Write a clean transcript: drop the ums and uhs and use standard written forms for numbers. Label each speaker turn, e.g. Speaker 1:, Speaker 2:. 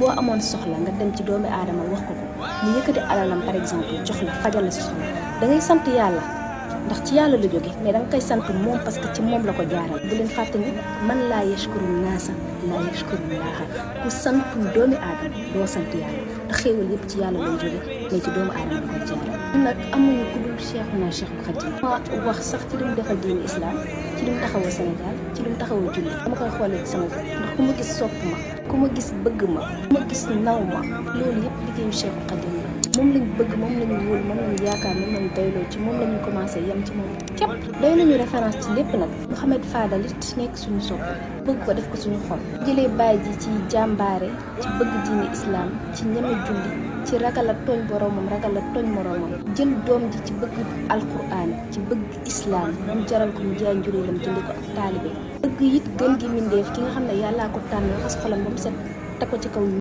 Speaker 1: boo amoon soxla nga dem ci doomi aadama wax ko mu yëkkati alalam par exemple jox la fajal la si soxla da ngay sant yàlla ndax ci yàlla la jóge mais da nga koy sant moom parce que ci moom la ko jaaral. bu leen fàtte ni man laa yashkuru naasa laa yashkuru laaha ku santul doomi aadama doo sant yàlla te xéewal yëpp ci yàlla lay jóge mais ci doomu aadama la koy jaaral. ñun nag amuñu ku dul Cheikhuna Cheikhul Khadim ma wax sax ci li mu defal diine islam ci li mu taxawoo Sénégal ci li mu taxawoo julli dama koy xoolee ci sama bopp ndax ku ma gis sopp ma ku ma gis bëgg ma ku ma gis naw ma loolu yëpp liggéeyu Cheikhul Khadim la. moom lañ bëgg moom lañu wóol moom lañu yaakaar moom lañu doyloo ci moom lañu commencé yem ci moom képp doy nañu référence ci lépp nag. Mouhamed Fadal it nekk suñu sopp bëgg ko def ko suñu xol jëlee baay ji ci jàmbaare ci bëgg diine islam ci ñeme julli ci ragal a tooñ boromam ragal a tooñ moromam jël doom ji ci bëgg alquran ci bëgg islam moom jaral ko mu jaay njuréelam jëndi ko ak taalibe bëgg it gën gi mindeef ki nga xam ne yàllaa ko tànn xas xolam ba mu set te ko ci kaw